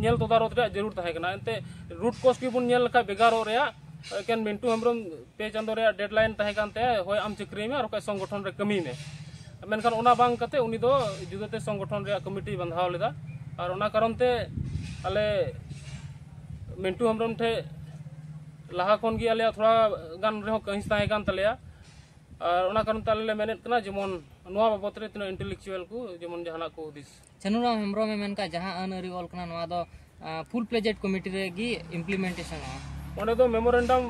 ᱧᱮᱞ ᱛᱚᱫᱟᱨᱚᱛ ᱨᱮᱭᱟᱜ ᱡᱟᱹᱨᱩᱲ ᱛᱟᱦᱮᱸ ᱠᱟᱱᱟ᱾ ᱮᱱᱛᱮ ᱨᱩᱴ ᱠᱚᱥ ᱜᱮᱵᱚᱱ ᱧᱮᱞ ᱞᱮᱠᱷᱟᱱ ᱵᱮᱜᱟᱨᱚᱜ ᱨᱮᱭᱟᱜ ᱮᱠᱮᱱ ᱢᱤᱱᱴᱩ ᱦᱮᱢᱵᱨᱚᱢ ᱯᱮ ᱪᱟᱸᱫᱳ ᱨᱮᱭᱟᱜ ᱰᱮᱰᱞᱟᱭᱤᱱ ᱛᱟᱦᱮᱸ ᱠᱟᱱ ᱛᱟᱭᱟ, ᱦᱳᱭ ᱟᱢ ᱪᱟᱹᱠᱨᱤᱭ ᱢᱮ ᱟᱨ ᱵᱟᱠᱷᱟᱡ ᱥᱚᱝᱜᱚᱴᱷᱚᱱ ᱨᱮ ᱠᱟᱹᱢᱤᱭ ᱢᱮ᱾ ᱢᱮᱱᱠᱷᱟᱱ ᱚᱱᱟ ᱵᱟᱝ ᱠᱟᱛᱮ ᱩᱱᱤ ᱫᱚ ᱡᱩᱫᱟᱹᱛᱮ ᱥᱚᱝᱜᱚᱴᱷᱚᱱ ᱨᱮᱭᱟᱜ ᱠᱚᱢᱤᱴᱤᱭ ᱵᱟᱸᱫᱷᱟᱣ ᱞᱮᱫᱟ᱾ ᱟᱨ ᱚᱱᱟ ᱠᱟᱨᱚᱱ ᱛᱮ ᱟᱞᱮ ᱢᱤᱱᱴᱩ ᱦᱮᱢᱵᱨᱚᱢ ᱴᱷᱮᱡ ᱞᱟᱦᱟ ᱠᱷᱚᱱ ᱜᱮ ᱟᱞᱮᱭᱟᱜ ᱛᱷᱚᱲᱟ ᱜᱟᱱ ᱨᱮᱦᱚᱸ ᱠᱟᱹᱦᱤᱥ ᱛᱟᱦᱮᱸ ᱠᱟᱱ ᱛᱟᱞᱮᱭᱟ᱾ ᱟᱨ ᱚᱱᱟ ᱠᱟᱨᱚᱱ ᱛᱮ ᱟᱞᱮ ᱞᱮ ᱢᱮᱱᱮᱫ ᱠᱟᱱᱟ ᱡᱮᱢᱚᱱ ᱱᱚᱣᱟ ᱵᱟᱵᱚᱛ ᱨᱮ ᱛᱤᱱᱟᱹᱜ ᱤᱱᱴᱮᱞᱮᱠᱪᱩᱣᱟᱞ ᱠᱚ ᱡᱮᱢᱚᱱ ᱡᱟᱦᱟᱱᱟᱜ ᱠᱚ ᱦᱩᱫᱤᱥ᱾ ᱪᱟᱹᱱᱩᱨᱟᱢ ᱦᱮᱢᱵᱨᱚᱢ ᱮ ᱢᱮᱱ ᱠᱟᱜ, ᱡᱟᱦᱟᱸ ᱟᱹᱱ ᱟᱹᱨᱤ ᱚᱞ ᱠᱟᱱᱟ, ᱱᱚᱣᱟ ᱫᱚ ᱯᱷᱩᱞ ᱯᱞᱮᱡᱮᱰ ᱠᱚᱢᱤᱴᱤ ᱨᱮᱜᱮ ᱤᱢᱯᱞᱤᱢᱮᱱᱴᱮᱥᱚᱱᱚᱜᱼᱟ᱾ ᱚᱸᱰᱮ ᱫᱚ ᱢᱮᱢᱳᱨᱮᱱᱰᱟᱢ,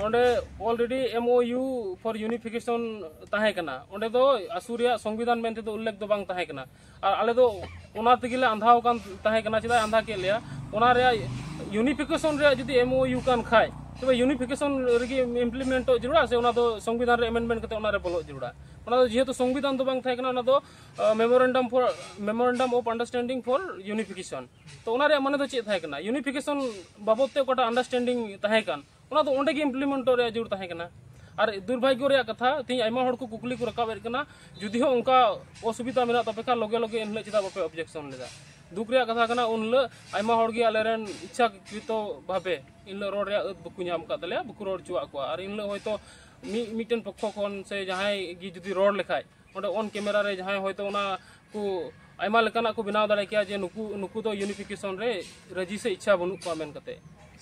ᱚᱸᱰᱮ already M O U for unification ᱛᱟᱦᱮᱸ ᱠᱟᱱᱟ᱾ ᱚᱸᱰᱮ ᱫᱚ ᱟᱥᱩ ᱨᱮᱭᱟᱜ ᱥᱚᱝᱵᱤᱫᱷᱟᱱ ᱢᱮᱱᱛᱮ ᱫᱚ ᱩᱞᱞᱮᱠᱷ ᱫᱚ ᱵᱟᱝ ᱛᱟᱦᱮᱸ ᱠᱟᱱᱟ᱾ ᱟᱨ ᱟᱞᱮ ᱫᱚ ᱚᱱᱟ ᱛᱮᱜᱮ ᱞᱮ ᱟᱸᱫᱷᱟᱣ ᱟᱠᱟᱱ ᱛᱟᱦᱮᱸ ᱠᱟᱱᱟ᱾ ᱪᱮᱫᱟᱜ ᱟᱸᱫᱷᱟ ᱠᱮᱫ ᱞᱮᱭᱟ? ᱚᱱᱟ ᱨᱮᱭᱟᱜ ᱤᱭᱩᱱᱤᱯᱷᱤᱠᱮᱥᱚᱱ ᱨᱮᱭᱟᱜ ᱡᱩᱫᱤ ᱮᱢ ᱳ ᱭᱩ ᱠᱟᱱ ᱠᱷᱟᱡ, ᱛᱚᱵᱮ ᱤᱭᱩᱱᱤᱯᱷᱤᱠᱮᱥᱚᱱ ᱨᱮᱜᱮ ᱤᱢᱯᱞᱤᱢᱮᱱᱴᱚᱜ ᱡᱟᱹᱨᱩᱲᱟ ᱥᱮ ᱚᱱᱟ ᱫᱚ ᱥᱚᱝᱵᱤᱫᱷᱟᱱ ᱨᱮ ᱮᱢᱮᱱᱰᱢᱮᱱᱴ ᱠᱟᱛᱮ ᱚᱱᱟ ᱨᱮ ᱵᱚᱞᱚᱜ ᱡᱟᱹᱨᱩᱲᱟ? ᱚᱱᱟ ᱫᱚ ᱡᱮᱦᱮᱛᱩ ᱥᱚᱝᱵᱤᱫᱷᱟᱱ ᱫᱚ ᱵᱟᱝ ᱛᱟᱦᱮᱸ ᱠᱟᱱᱟ, ᱚᱱᱟ ᱫᱚ memorandum for memorandum of understanding for unification. ᱛᱚ ᱚᱱᱟ ᱨᱮᱭᱟᱜ ᱢᱟᱱᱮ ᱫᱚ ᱪᱮᱫ ᱛᱟᱦᱮᱸ ᱠᱟᱱᱟ? ᱤᱭᱩᱱᱤᱯᱷᱤᱠᱮᱥᱚᱱ ᱵᱟᱵᱚᱫ ᱛᱮ ᱚᱠᱟᱴᱟᱜ ᱟᱱᱰᱟᱨᱥᱴᱮᱱᱰᱤᱝ ᱛᱟᱦᱮᱸ ᱠᱟᱱ, ᱚᱱᱟ ᱫᱚ ᱚᱸᱰᱮ ᱜᱮ ᱤᱢᱯᱞᱤᱢᱮᱱᱴᱚᱜ ᱨᱮᱭᱟᱜ ᱡᱟᱹᱨᱩᱲ ᱛᱟᱦᱮᱸ ᱠᱟᱱᱟ᱾ ᱟᱨ ᱫᱩᱨᱵᱷᱟᱜᱽᱭᱚ ᱨᱮᱭᱟᱜ ᱠᱟᱛᱷᱟ, ᱛᱮᱦᱮᱧ ᱟᱭᱢᱟ ᱦᱚᱲ ᱠᱚ ᱠᱩᱠᱞᱤ ᱠᱚ ᱨᱟᱠᱟᱵ ᱮᱫ ᱠᱟᱱᱟ, ᱡᱩᱫᱤ ᱦᱚᱸ ᱚᱱᱠᱟ ᱚᱥᱩᱵᱤᱫᱷᱟ ᱢᱮᱱᱟᱜ ᱛᱟᱯᱮ ᱠᱷᱟᱱ ᱞᱚᱜᱮ ᱞᱚᱜᱮ ᱮᱱᱦᱤᱞᱳᱜ ᱪᱮᱫᱟᱜ ᱵᱟᱯᱮ ᱚᱵᱡᱮᱠᱥᱚᱱ ᱞᱮᱫᱟ? ᱫᱩᱠ ᱨᱮᱭᱟᱜ ᱠᱟᱛᱷᱟ ᱠᱟᱱᱟ, ᱩᱱ ᱦᱤᱞᱳᱜ ᱟᱭᱢᱟ ᱦᱚᱲ ᱜᱮ ᱟᱞᱮᱨᱮᱱ ᱤᱪᱪᱷᱟᱠᱨᱤᱛᱚ ᱵᱷᱟᱵᱮ ᱤᱱ ᱦᱤᱞᱳᱜ ᱨᱚᱲ ᱨᱮᱭᱟᱜ ᱟᱹᱫ ᱵᱟᱠᱚ ᱧᱟᱢ ᱟᱠᱟᱫ ᱛᱟᱞᱮᱭᱟ, ᱵᱟᱠᱚ ᱨᱚᱲ ᱦᱚᱪᱚᱣᱟᱜ ᱠᱚᱣᱟ᱾ ᱟᱨ ᱤᱱ ᱦᱤᱞᱳᱜ ᱦᱚᱭᱛᱳ ᱢᱤᱫ ᱢᱤᱫᱴᱮᱱ ᱯᱚᱠᱠᱷᱚ ᱠᱷᱚᱱ ᱥᱮ ᱡᱟᱦᱟᱸᱭ ᱜᱮ ᱡᱩᱫᱤ ᱨᱚᱲ ᱞᱮᱠᱷᱟᱡ, ᱚᱸᱰᱮ ᱚᱱ ᱠᱮᱢᱮᱨᱟ ᱨᱮ ᱡᱟᱦᱟᱸᱭ ᱦᱚᱭᱛᱳ ᱚᱱᱟ ᱠᱚ ᱟᱭᱢᱟ ᱞᱮᱠᱟᱱᱟᱜ ᱠᱚ ᱵᱮᱱᱟᱣ ᱫᱟᱲᱮ ᱠᱮᱭᱟ ᱡᱮ ᱱᱩᱠᱩ ᱱᱩᱠᱩ ᱫᱚ ᱤᱭᱩᱱᱤᱯᱷᱤᱠᱮᱥᱚᱱ ᱨᱮ ᱨᱟᱹᱡᱤ ᱥᱮ ᱤᱪᱪᱷᱟ ᱵᱟᱹᱱᱩᱜ ᱠᱚᱣᱟ ᱢᱮᱱ ᱠᱟᱛᱮ᱾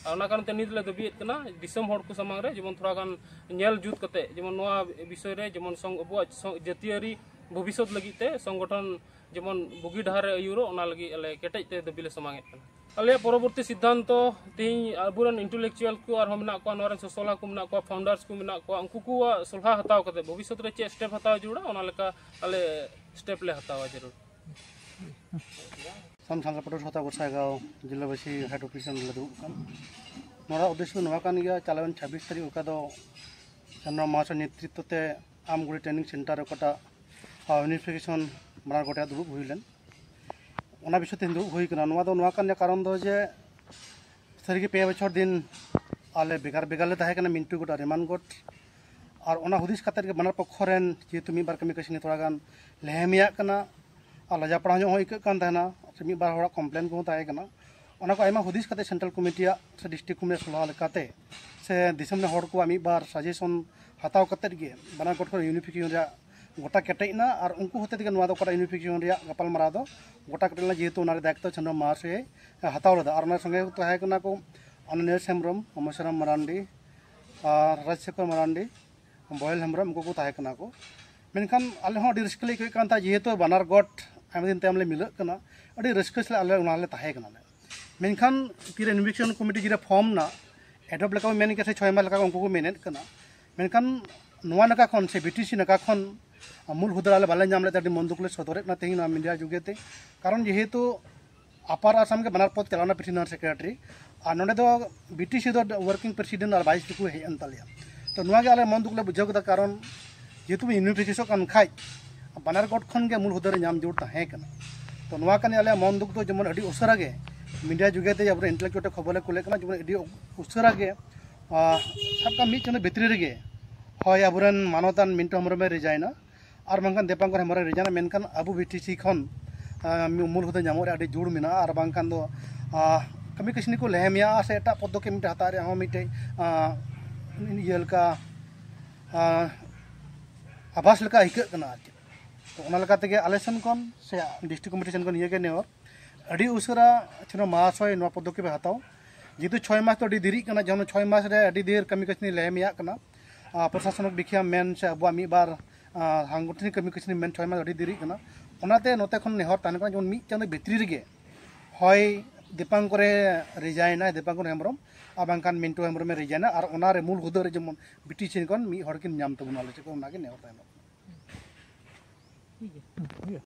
ᱟᱨ ᱚᱱᱟ ᱠᱟᱨᱚᱱ ᱛᱮ ᱱᱤᱛ ᱞᱮ ᱫᱟᱹᱵᱤᱭᱮᱫ ᱠᱟᱱᱟ ᱫᱤᱥᱚᱢ ᱦᱚᱲ ᱠᱚ ᱥᱟᱢᱟᱝ ᱨᱮ, ᱡᱮᱢᱚᱱ ᱛᱷᱚᱲᱟ ᱜᱟᱱ ᱧᱮᱞ ᱡᱩᱛ ᱠᱟᱛᱮ, ᱡᱮᱢᱚᱱ ᱱᱚᱣᱟ ᱵᱤᱥᱚᱭ ᱨᱮ, ᱡᱮᱢᱚᱱ ᱥᱚᱝ-, ᱟᱵᱚᱣᱟᱜ ᱥᱚᱝ-, ᱡᱟᱹᱛᱤᱭᱟᱹᱨᱤ ᱵᱷᱚᱵᱤᱥᱥᱚᱛ ᱞᱟᱹᱜᱤᱫ ᱛᱮ ᱥᱚᱝᱜᱚᱴᱷᱚᱱ ᱡᱮᱢᱚᱱ ᱵᱩᱜᱤ ᱰᱟᱦᱟᱨ ᱨᱮ ᱟᱹᱭᱩᱨᱚᱜ, ᱚᱱᱟ ᱞᱟᱹᱜᱤᱫ ᱟᱞᱮ ᱠᱮᱴᱮᱡ ᱛᱮ ᱫᱟᱹᱵᱤ ᱞᱮ ᱥᱟᱢᱟᱝ ᱮᱫ ᱠᱟᱱᱟ᱾ ᱟᱞᱮᱭᱟᱜ ᱯᱚᱨᱚᱵᱚᱨᱛᱤ ᱥᱤᱫᱽᱫᱷᱟᱱᱛᱚ ᱛᱮᱦᱮᱧ ᱟᱵᱚᱨᱮᱱ ᱤᱱᱴᱮᱞᱮᱠᱪᱩᱣᱟᱞ ᱠᱚ ᱟᱨᱦᱚᱸ ᱢᱮᱱᱟᱜ ᱠᱚᱣᱟ, ᱱᱚᱣᱟ ᱨᱮᱱ ᱥᱚᱥᱚᱞᱦᱟ ᱠᱚ ᱢᱮᱱᱟᱜ ᱠᱚᱣᱟ, ᱯᱷᱟᱣᱩᱱᱰᱟᱨᱥ ᱠᱚ ᱢᱮᱱᱟᱜ ᱠᱚᱣᱟ, ᱩᱱᱠᱩ ᱠᱚᱣᱟᱜ ᱥᱚᱞᱦᱟ ᱦᱟᱛᱟᱣ ᱠᱟᱛᱮ ᱵᱷᱚᱵᱤᱥᱥᱚᱛ ᱨᱮ ᱪᱮᱫ ᱥᱴᱮᱯ ᱦᱟᱛᱟᱣ ᱡᱟᱹᱨᱩᱲᱟ, ᱚᱱᱟ ᱞᱮᱠᱟ ᱟᱞᱮ ᱥᱴᱮᱯ ᱞᱮ ᱦᱟᱛᱟᱣᱟ ᱡᱟᱹᱨᱩᱲ᱾ ᱥᱟᱱᱛᱟᱲ ᱯᱟᱹᱴᱷᱩᱣᱟᱹ ᱥᱟᱶᱛᱟ ᱜᱚᱸᱥᱟᱭᱜᱟᱣ ᱡᱮᱞᱟ ᱵᱟᱹᱥᱤ ᱦᱮᱰ ᱚᱯᱷᱤᱥ ᱨᱮᱞᱮ ᱫᱩᱲᱩᱵ ᱟᱠᱟᱱ᱾ ᱱᱚᱣᱟ ᱩᱫᱽᱫᱮᱥᱥᱚ ᱱᱚᱣᱟ ᱠᱟᱱ ᱜᱮᱭᱟ, ᱪᱟᱞᱟᱣᱮᱱ ᱪᱷᱟᱵᱵᱤᱥ ᱛᱟᱹᱨᱤᱠᱷ ᱚᱠᱟ ᱫᱚ ᱪᱟᱱᱫᱨᱚ ᱢᱟᱦᱟᱥᱚᱭ ᱱᱮᱛᱨᱤᱛᱵ ᱛᱮ ᱟᱢᱜᱩᱲᱤ ᱴᱨᱮᱱᱤᱝ ᱥᱮᱱᱴᱟᱨ ᱚᱠᱟᱴᱟᱜ ᱤᱭᱩᱱᱤᱯᱷᱤᱠᱮᱥᱚᱱ ᱵᱟᱱᱟᱨ ᱜᱚᱴᱟ ᱫᱩᱲᱩᱵ ᱦᱩᱭ ᱞᱮᱱ, ᱚᱱᱟ ᱵᱤᱥᱚᱭ ᱛᱮ ᱫᱩᱲᱩᱵ ᱦᱩᱭ ᱠᱟᱱᱟ᱾ ᱱᱚᱣᱟ ᱫᱚ ᱱᱚᱣᱟ ᱠᱟᱱ ᱜᱮᱭᱟ ᱠᱟᱨᱚᱱ ᱫᱚ ᱡᱮ ᱥᱟᱹᱨᱤᱜᱮ ᱯᱮ ᱵᱚᱪᱷᱚᱨ ᱫᱤᱱ ᱟᱞᱮ ᱵᱷᱮᱜᱟᱨ ᱵᱷᱮᱜᱟᱨ ᱞᱮ ᱛᱟᱦᱮᱸ ᱠᱟᱱᱟ, ᱢᱤᱱᱴᱩ ᱜᱚᱴ ᱟᱨ ᱨᱤᱢᱟᱱ ᱜᱚᱴ᱾ ᱟᱨ ᱚᱱᱟ ᱦᱩᱫᱤᱥ ᱠᱟᱛᱮᱫ ᱜᱮ ᱵᱟᱱᱟᱨ ᱯᱚᱠᱠᱷᱚ ᱨᱮᱱ ᱡᱮᱦᱮᱛᱩ ᱢᱤᱫ ᱵᱟᱨ ᱠᱟᱹᱢᱤ ᱠᱟᱹᱥᱱᱤ ᱛᱷᱚᱲᱟ ᱜᱟᱱ ᱞᱮᱦᱮᱢᱤᱭᱟᱜ ᱠᱟᱱᱟ ᱟᱨ ᱞᱟᱡᱟᱯᱟᱲᱟ ᱧᱚᱜ ᱦᱚᱸ ᱟᱹᱭᱠᱟᱹᱜ ᱠᱟᱱ ᱛᱟᱦᱮᱱᱟ, ᱥᱮ ᱢᱤᱫ ᱵᱟᱨ ᱦᱚᱲᱟᱜ ᱠᱚᱢᱯᱞᱮᱱ ᱠᱚᱦᱚᱸ ᱛᱟᱦᱮᱸ ᱠᱟᱱᱟ᱾ ᱚᱱᱟ ᱠᱚ ᱟᱭᱢᱟ ᱦᱩᱫᱤᱥ ᱠᱟᱛᱮᱫ ᱥᱮᱱᱴᱨᱟᱞ ᱠᱚᱢᱤᱴᱤᱭᱟᱜ ᱥᱮ ᱰᱤᱥᱴᱨᱤᱠᱴ ᱠᱚᱢᱤᱴᱤᱭᱟᱜ ᱥᱚᱞᱦᱟ ᱞᱮᱠᱟᱛᱮ ᱥᱮ ᱫᱤᱥᱚᱢ ᱨᱮᱱ ᱦᱚᱲ ᱠᱚᱣᱟᱜ ᱢᱤᱫ ᱵᱟᱨ ᱥᱟᱡᱮᱥᱚᱱ ᱦᱟᱛᱟᱣ ᱠᱟᱛᱮᱫ ᱜᱮ ᱵᱟᱱᱟᱨ ᱜᱚᱴ ᱠᱷᱚᱱ ᱤᱭᱩᱱᱤᱯᱷᱤᱠᱮᱥᱚᱱ ᱨᱮᱭᱟᱜ ᱜᱚᱴᱟ ᱠᱮᱴᱮᱡ ᱮᱱᱟ᱾ ᱟᱨ ᱩᱱᱠᱩ ᱦᱚᱛᱮ ᱛᱮᱜᱮ ᱱᱚᱣᱟ ᱫᱚ ᱚᱠᱟᱴᱟᱜ ᱤᱭᱩᱱᱤᱯᱷᱤᱠᱮᱥᱚᱱ ᱨᱮᱭᱟᱜ ᱜᱟᱯᱟᱞᱢᱟᱨᱟᱣ ᱫᱚ ᱜᱚᱴᱟ ᱠᱮᱴᱮᱡ ᱞᱮᱱᱟ, ᱡᱮᱦᱮᱛᱩ ᱚᱱᱟ ᱨᱮ ᱫᱟᱭᱤᱛᱛᱚ ᱪᱟᱱᱫᱨᱚ ᱢᱟᱦᱟᱥᱚᱭ ᱦᱟᱛᱟᱣ ᱞᱮᱫᱟ᱾ ᱟᱨ ᱚᱱᱟ ᱥᱚᱸᱜᱮ ᱠᱚ ᱛᱟᱦᱮᱸ ᱠᱟᱱᱟ ᱠᱚ ᱟᱱᱚᱱᱤᱭᱟᱥ ᱦᱮᱢᱵᱨᱚᱢ, ᱚᱢᱚᱥᱟᱨᱟᱢ ᱢᱟᱨᱟᱱᱰᱤ ᱟᱨ ᱨᱟᱡᱽᱥᱮᱠᱷᱚᱨ ᱢᱟᱨᱟᱱᱰᱤ, ᱵᱚᱭᱮᱞ ᱦᱮᱢᱵᱨᱚᱢ, ᱩᱱᱠᱩ ᱠᱚ ᱛᱟᱦᱮᱸ ᱠᱟᱱᱟ ᱠᱚ᱾ ᱢᱮᱱᱠᱷᱟᱱ ᱟᱞᱮ ᱦᱚᱸ ᱟᱹᱰᱤ ᱨᱟᱹᱥᱠᱟᱹ ᱞᱮ ᱟᱹᱭᱠᱟᱹᱣᱮᱫ ᱠᱟᱱ ᱛᱟᱦᱮᱸᱫ, ᱡᱮᱦᱮᱛᱩ ᱵᱟᱱᱟᱨ ᱜᱚᱴ ᱟᱭᱢᱟ ᱫᱤᱱ ᱛᱟᱭᱚᱢ ᱞᱮ ᱢᱤᱞᱟᱹᱜ ᱠᱟᱱᱟ, ᱟᱹᱰᱤ ᱨᱟᱹᱥᱠᱟᱹ ᱥᱟᱞᱟᱜ ᱟᱞᱮ ᱚᱱᱟ ᱞᱮ ᱛᱟᱦᱮᱸ ᱠᱟᱱᱟ ᱞᱮ᱾ ᱢᱮᱱᱠᱷᱟᱱ ᱛᱤᱨᱮ ᱤᱭᱩᱱᱤᱯᱷᱤᱠᱮᱥᱚᱱ ᱠᱚᱢᱤᱴᱤ ᱡᱤᱨᱮ ᱯᱷᱚᱨᱢ ᱮᱱᱟ, ᱮᱰᱚᱯ ᱞᱮᱠᱟ ᱠᱚ ᱢᱮᱱ ᱠᱮᱫᱟ ᱥᱮ ᱪᱷᱚᱭ ᱢᱟᱥ ᱞᱮᱠᱟ ᱩᱱᱠᱩ ᱠᱚ ᱢᱮᱱᱮᱫ ᱠᱟᱱᱟ, ᱢᱮᱱᱠᱷᱟᱱ ᱱᱚᱣᱟ ᱱᱟᱠᱷᱟ ᱠᱷᱚᱱ ᱥᱮ ᱵᱤᱴᱤᱥᱤ ᱱᱟᱠᱷᱟ ᱠᱷᱚᱱ ᱢᱩᱞ ᱦᱩᱫᱟᱹ ᱟᱞᱮ ᱵᱟᱞᱮ ᱧᱟᱢ ᱞᱮᱫᱟ᱾ ᱟᱹᱰᱤ ᱢᱚᱱ ᱫᱩᱠ ᱞᱮ ᱥᱚᱫᱚᱨᱮᱫ ᱠᱟᱱᱟ ᱛᱮᱦᱮᱧ ᱱᱚᱣᱟ ᱢᱤᱰᱤᱭᱟ ᱡᱩᱜᱮ ᱛᱮ, ᱠᱟᱨᱚᱱ ᱡᱮᱦᱮᱛᱩ ᱟᱯᱟᱨ ᱟᱥᱟᱢ ᱜᱮ ᱵᱟᱱᱟᱨ ᱯᱚᱫᱽ ᱪᱟᱞᱟᱣᱱᱟ ᱯᱨᱮᱥᱤᱰᱮᱱᱴ ᱟᱨ ᱥᱮᱠᱨᱮᱴᱟᱨᱤ, ᱟᱨ ᱱᱚᱰᱮ ᱫᱚ ᱵᱤᱴᱤᱥᱤ ᱫᱚ ᱣᱟᱨᱠᱤᱝ ᱯᱨᱮᱥᱤᱰᱮᱱᱴ ᱟᱨ ᱵᱷᱟᱭᱤᱥ ᱜᱮᱠᱚ ᱦᱮᱡ ᱮᱱ ᱛᱟᱞᱮᱭᱟ᱾ ᱛᱚ ᱱᱚᱣᱟ ᱜᱮ ᱟᱞᱮ ᱢᱚᱱ ᱫᱩᱠ ᱞᱮ ᱵᱩᱡᱷᱟᱹᱣ ᱠᱮᱫᱟ, ᱠᱟᱨᱚᱱ ᱡᱮᱦᱮᱛᱩ ᱤᱭᱩᱱᱤᱯᱷᱤᱠᱮᱥᱚᱱ ᱠᱟᱱ ᱠᱷᱟᱡ ᱵᱟᱱᱟᱨ ᱜᱚᱴ ᱠᱷᱚᱱ ᱜᱮ ᱢᱩᱞ ᱦᱩᱫᱟᱹ ᱨᱮ ᱧᱟᱢ ᱡᱟᱹᱨᱩᱲ ᱛᱟᱦᱮᱸ ᱠᱟᱱᱟ᱾ ᱛᱚ ᱱᱚᱣᱟ ᱠᱟᱱ ᱟᱞᱮᱭᱟᱜ ᱢᱚᱱ ᱫᱩᱠ ᱫᱚ ᱡᱮᱢᱚᱱ ᱟᱹᱰᱤ ᱩᱥᱟᱹᱨᱟ ᱜᱮ ᱢᱤᱰᱤᱭᱟ ᱡᱩᱜᱮ ᱛᱮ ᱟᱵᱚᱨᱮᱱ ᱤᱱᱴᱮᱞᱮᱠᱪᱩᱣᱟᱞ ᱴᱷᱮᱱ ᱠᱷᱚᱵᱚᱨ ᱞᱮ ᱠᱩᱞᱮᱫ ᱠᱟᱱᱟ, ᱡᱮᱢᱚᱱ ᱟᱹᱰᱤ ᱩᱥᱟᱹᱨᱟ ᱜᱮ, ᱟᱸ, ᱥᱟᱵ ᱠᱟᱜ ᱢᱤᱫ ᱪᱟᱸᱫᱳ ᱵᱷᱤᱛᱨᱤ ᱨᱮᱜᱮ ᱦᱳᱭ ᱟᱵᱚᱨᱮᱱ ᱢᱟᱱᱚᱛᱟᱱ ᱢᱤᱱᱴᱩ ᱦᱮᱢᱵᱨᱚᱢᱮ ᱨᱤᱡᱟᱭᱤᱱᱟ, ᱟᱨ ᱵᱟᱝᱠᱷᱟᱱ ᱫᱤᱯᱟᱝᱠᱚᱨ ᱦᱮᱢᱵᱨᱚᱢ ᱨᱤᱡᱟᱭᱤᱱᱟ, ᱢᱮᱱᱠᱷᱟᱱ ᱟᱵᱚ ᱵᱤᱴᱤᱥᱤ ᱠᱷᱚᱱ ᱟᱸ, ᱢᱩᱞ ᱦᱩᱫᱟᱹ ᱧᱟᱢᱚᱜ ᱨᱮ ᱟᱹᱰᱤ ᱡᱳᱨ ᱢᱮᱱᱟᱜᱼᱟ, ᱟᱨ ᱵᱟᱝᱠᱷᱟᱱ ᱫᱚ, ᱟᱸ, ᱠᱟᱹᱢᱤ ᱠᱟᱹᱥᱱᱤ ᱠᱚ ᱞᱮᱦᱮᱢᱮᱭᱟ ᱥᱮ ᱮᱴᱟᱜ ᱯᱚᱫᱚᱠᱷᱮᱯ ᱢᱤᱫᱴᱮᱱ ᱦᱟᱛᱟᱣ ᱨᱮᱭᱟᱜ ᱦᱚᱸ ᱢᱤᱫᱴᱮᱡ, ᱟᱸ, ᱤᱭᱟᱹ ᱞᱮᱠᱟ, ᱟᱸ, ᱟᱵᱷᱟᱥ ᱞᱮᱠᱟ ᱟᱹᱭᱠᱟᱹᱜ ᱠᱟᱱᱟ ᱟᱨ ᱪᱮᱫ᱾ ᱛᱚ, ᱚᱱᱟ ᱞᱮᱠᱟ ᱛᱮᱜᱮ ᱟᱞᱮ ᱥᱮᱱ ᱠᱷᱚᱱ ᱥᱮ ᱰᱤᱥᱴᱨᱤᱠᱴ ᱠᱚᱢᱤᱴᱤ ᱥᱮᱱ ᱠᱷᱚᱱ ᱱᱤᱭᱟᱹ ᱜᱮ ᱱᱮᱦᱚᱨ, ᱟᱹᱰᱤ ᱩᱥᱟᱹᱨᱟ ᱪᱷᱤᱱᱚ ᱢᱟᱦᱟᱥᱚᱭ ᱱᱚᱣᱟ ᱯᱚᱫᱚᱠᱷᱮᱯ ᱮ ᱦᱟᱛᱟᱣ᱾ ᱡᱮᱦᱮᱛᱩ ᱪᱷᱚᱭ ᱢᱟᱥ ᱫᱚ ᱟᱹᱰᱤ ᱫᱮᱨᱤᱜ ᱠᱟᱱᱟ, ᱡᱮᱢᱚᱱ ᱪᱷᱚᱭ ᱢᱟᱥ ᱨᱮ ᱟᱹᱰᱤ ᱰᱷᱮᱨ ᱠᱟᱹᱢᱤ ᱠᱟᱹᱥᱱᱤ ᱞᱮᱦᱮᱢᱮᱭᱟᱜ ᱠᱟᱱᱟ᱾ ᱟᱨ ᱯᱨᱚᱥᱟᱥᱚᱱᱤᱠ ᱵᱤᱠᱷᱤᱭᱟ ᱢᱮᱱ ᱥᱮ ᱟᱵᱚᱣᱟᱜ ᱢᱤᱫ ᱵᱟᱨ, ᱟᱸ, ᱥᱟᱝᱜᱚᱴᱷᱚᱱᱤᱠ ᱠᱟᱹᱢᱤ ᱠᱟᱹᱥᱱᱤ ᱢᱮᱱ ᱪᱷᱚᱭ ᱢᱟᱥ ᱟᱹᱰᱤ ᱫᱮᱨᱤᱜ ᱠᱟᱱᱟ᱾ ᱚᱱᱟᱛᱮ ᱱᱚᱛᱮ ᱠᱷᱚᱱ ᱱᱮᱦᱚᱨ ᱛᱟᱦᱮᱱ ᱠᱟᱱᱟ, ᱡᱮᱢᱚᱱ ᱢᱤᱫ ᱪᱟᱸᱫᱚ ᱵᱷᱤᱛᱨᱤ ᱨᱮᱜᱮ ᱦᱚᱭ ᱫᱤᱯᱟᱝᱠᱚᱨᱮ ᱨᱤᱡᱟᱭᱤᱱᱟᱭ, ᱫᱤᱯᱟᱝᱠᱚᱨ ᱦᱮᱢᱵᱨᱚᱢ, ᱟᱨ ᱵᱟᱝᱠᱷᱟᱱ ᱢᱤᱱᱴᱩ ᱦᱮᱢᱵᱨᱚᱢᱮ ᱨᱤᱡᱟᱭᱤᱱᱟ, ᱟᱨ ᱚᱱᱟ ᱨᱮ ᱢᱩᱞ ᱦᱩᱫᱟᱹ ᱨᱮ ᱡᱮᱢᱚᱱ ᱵᱤᱴᱤ ᱥᱤᱝ ᱠᱷᱚᱱ ᱢᱤᱫ ᱦᱚᱲ ᱠᱤᱱ ᱧᱟᱢ ᱛᱟᱵᱚᱱᱟ ᱟᱞᱮ ᱥᱮᱫ ᱠᱷᱚᱱ, ᱚᱱᱟᱜᱮ ᱱᱮᱦᱚᱨ ᱛᱟᱦᱮᱱᱟ᱾ ᱴᱷᱤᱠ ᱜᱮᱭᱟ᱾